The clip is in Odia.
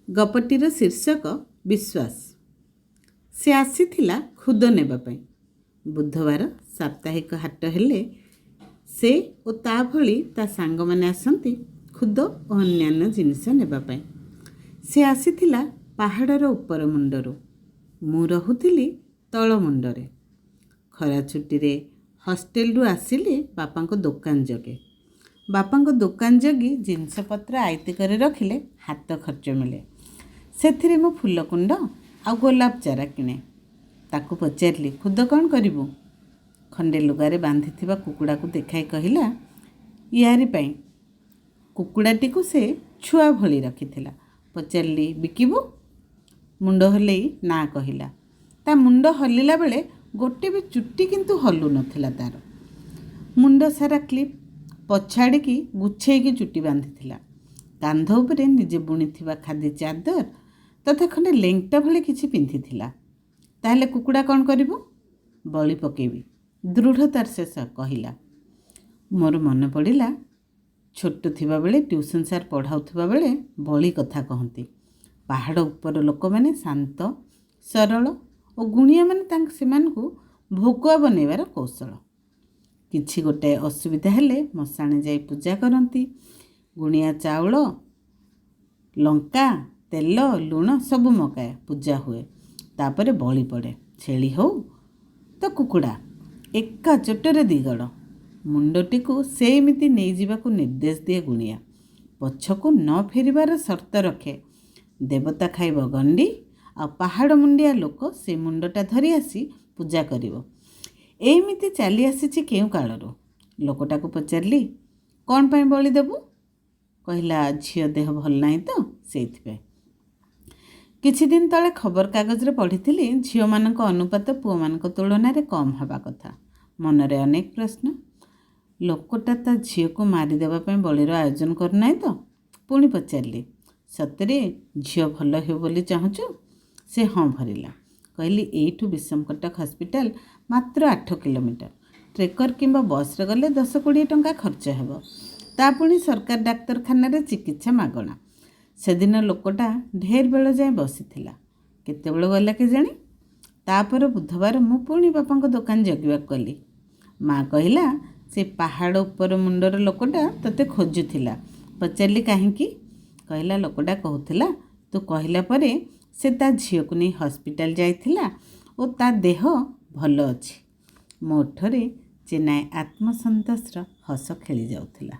ଗପଟିର ଶୀର୍ଷକ ବିଶ୍ୱାସ। ସେ ଆସିଥିଲା ଖୁଦ ନେବା ପାଇଁ। ବୁଧବାର ସାପ୍ତାହିକ ହାଟ ହେଲେ ସେ ଓ ତା ଭଳି ତା ସାଙ୍ଗମାନେ ଆସନ୍ତି ଖୁଦ ଓ ଅନ୍ୟାନ୍ୟ ଜିନିଷ ନେବା ପାଇଁ। ସେ ଆସିଥିଲା ପାହାଡ଼ର ଉପର ମୁଣ୍ଡରୁ। ମୁଁ ରହୁଥିଲି ତଳ ମୁଣ୍ଡରେ। ଖରା ଛୁଟିରେ ହଷ୍ଟେଲରୁ ଆସିଲେ ବାପାଙ୍କ ଦୋକାନ ଜଗେ। ବାପାଙ୍କ ଦୋକାନ ଜଗି ଜିନିଷପତ୍ର ଆଇତି କରି ରଖିଲେ ହାତ ଖର୍ଚ୍ଚ ମିଳେ। ସେଥିରେ ମୁଁ ଫୁଲକୁଣ୍ଡ ଆଉ ଗୋଲାପ ଚାରା କିଣେ। ତାକୁ ପଚାରିଲି, ଖୁଦ କ'ଣ କରିବୁ? ଖଣ୍ଡେ ଲୁଗାରେ ବାନ୍ଧିଥିବା କୁକୁଡ଼ାକୁ ଦେଖାଇ କହିଲା, ୟାରି ପାଇଁ। କୁକୁଡ଼ାଟିକୁ ସେ ଛୁଆ ଭଳି ରଖିଥିଲା। ପଚାରିଲି, ବିକିବୁ? ମୁଣ୍ଡ ହଲେଇ ନା କହିଲା। ତା ମୁଣ୍ଡ ହଲିଲା ବେଳେ ଗୋଟେ ବି ଚୁଟି କିନ୍ତୁ ହଲୁ ନଥିଲା ତା'ର। ମୁଣ୍ଡ ସାରା କ୍ଲିପ୍, ପଛଆଡ଼ିକି ଗୁଛେଇକି ଚୁଟି ବାନ୍ଧିଥିଲା। କାନ୍ଧ ଉପରେ ନିଜେ ବୁଣିଥିବା ଖାଦି ଚାଦର ତଥା ଖଣ୍ଡେ ଲେଙ୍ଗଟା ଭଳି କିଛି ପିନ୍ଧିଥିଲା। ତାହେଲେ କୁକୁଡ଼ା କ'ଣ କରିବୁ? ବଳି ପକେଇବି, ଦୃଢ଼ତାର ସହ କହିଲା। ମୋର ମନେ ପଡ଼ିଲା, ଛୋଟ ଥିବାବେଳେ ଟ୍ୟୁସନ୍ ସାର୍ ପଢ଼ାଉଥିବା ବେଳେ ବଳି କଥା କହନ୍ତି। ପାହାଡ଼ ଉପର ଲୋକମାନେ ଶାନ୍ତ, ସରଳ ଓ ଗୁଣିଆମାନେ ତାଙ୍କ ସେମାନଙ୍କୁ ଭକୁଆ ବନେଇବାର କୌଶଳ। କିଛି ଗୋଟାଏ ଅସୁବିଧା ହେଲେ ମଶାଣି ଯାଇ ପୂଜା କରନ୍ତି। ଗୁଣିଆ ଚାଉଳ, ଲଙ୍କା, ତେଲ, ଲୁଣ ସବୁ ମଗାଏ, ପୂଜା ହୁଏ। ତାପରେ ବଳି ପଡ଼େ, ଛେଳି ହଉ ତ କୁକୁଡ଼ା, ଏକା ଚୋଟରେ ଦିଗଡ଼। ମୁଣ୍ଡଟିକୁ ସେମିତି ନେଇଯିବାକୁ ନିର୍ଦ୍ଦେଶ ଦିଏ ଗୁଣିଆ। ପଛକୁ ନ ଫେରିବାର ସର୍ତ୍ତ ରଖେ। ଦେବତା ଖାଇବ ଗଣ୍ଡି ଆଉ ପାହାଡ଼ ମୁଣ୍ଡିଆ ଲୋକ ସେ ମୁଣ୍ଡଟା ଧରି ଆସି ପୂଜା କରିବ। ଏମିତି ଚାଲି ଆସିଛି କେଉଁ କାଳରୁ। ଲୋକଟାକୁ ପଚାରିଲି, କ'ଣ ପାଇଁ ବଳି ଦେବୁ? କହିଲା, ଝିଅ ଦେହ ଭଲ ନାହିଁ ତ, ସେଇଥିପାଇଁ। କିଛି ଦିନ ତଳେ ଖବରକାଗଜରେ ପଢ଼ିଥିଲି, ଝିଅମାନଙ୍କ ଅନୁପାତ ପୁଅମାନଙ୍କ ତୁଳନାରେ କମ୍ ହେବା କଥା। ମନରେ ଅନେକ ପ୍ରଶ୍ନ। ଲୋକଟା ତା ଝିଅକୁ ମାରିଦେବା ପାଇଁ ବଳିର ଆୟୋଜନ କରୁନାହିଁ ତ? ପୁଣି ପଚାରିଲି, ସତରେ ଝିଅ ଭଲ ହେଉ ବୋଲି ଚାହୁଁଛୁ? ସେ ହଁ ଭରିଲା। କହିଲି, ଏଇଠୁ ବିଷମକଟକ ହସ୍ପିଟାଲ ମାତ୍ର 8 କିଲୋମିଟର। ଟ୍ରେକର କିମ୍ବା ବସ୍ରେ ଗଲେ 10-20 ଟଙ୍କା ଖର୍ଚ୍ଚ ହେବ। ତା ପୁଣି ସରକାର ଡାକ୍ତରଖାନାରେ ଚିକିତ୍ସା ମାଗଣା। ସେଦିନ ଲୋକଟା ଢେର ବେଳ ଯାଏଁ ବସିଥିଲା। କେତେବେଳେ ଗଲା କେଜାଣି। ତାପରେ ବୁଧବାର ମୁଁ ପୁଣି ବାପାଙ୍କ ଦୋକାନ ଜଗିବାକୁ ଗଲି। ମା କହିଲା, ସେ ପାହାଡ଼ ଉପର ମୁଣ୍ଡର ଲୋକଟା ତୋତେ ଖୋଜୁଥିଲା। ପଚାରିଲି, କାହିଁକି? କହିଲା, ଲୋକଟା କହୁଥିଲା ତୁ କହିଲା ପରେ ସେ ତା ଝିଅକୁ ନେଇ ହସ୍ପିଟାଲ ଯାଇଥିଲା ଓ ତା ଦେହ ଭଲ ଅଛି। ମୋ ଓଠରେ ଚେନାଏ ଆତ୍ମସନ୍ତୋଷର ହସ ଖେଳି ଯାଉଥିଲା।